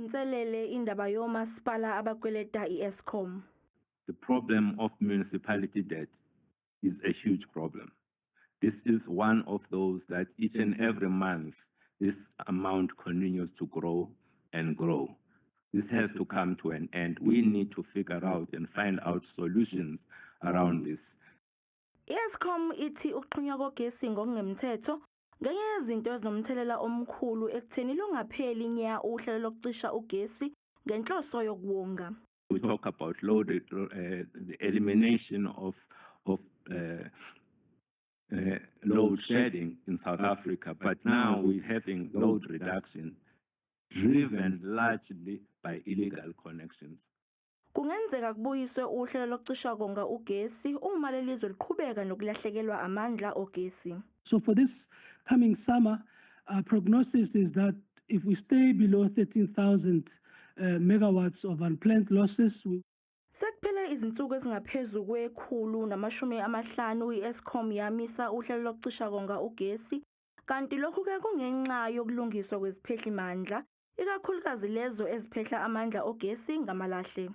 Kuyinselele indaba yomasipala abakweleta i-Eskom. The problem of municipality debt is a huge problem. This is one of those that each and every month this amount continues to grow and grow. This has to come to an end. We need to figure out and find out solutions around this. I-Eskom ithi ukuxhunywa kogesi ngokungemthetho ngenye yezinto ezinomthelela omkhulu ekutheni lungapheli nya uhlelo lokucisha ugesi ngenhloso yokuwonga. We talk about the elimination of load shedding in South Africa, but now we're having load reduction driven largely by illegal connections. Kungenzeka kubuyiswe uhlelo lokucisha konga ugesi uma leli zwe liqhubeka nokulahlekelwa amandla ogesi. So for this coming summer, our prognosis is that if we stay below 13,000 megawatts of unplanned losses, we Sekuphele izinsuku ezingaphezu kwe-150 i-Eskom yamisa uhlelo lokucisha konga ugesi, kanti lokhu-ke kungenxa yokulungiswa kweziphehlimandla, ikakhulukazi lezo eziphehla amandla ogesi ngamalahle.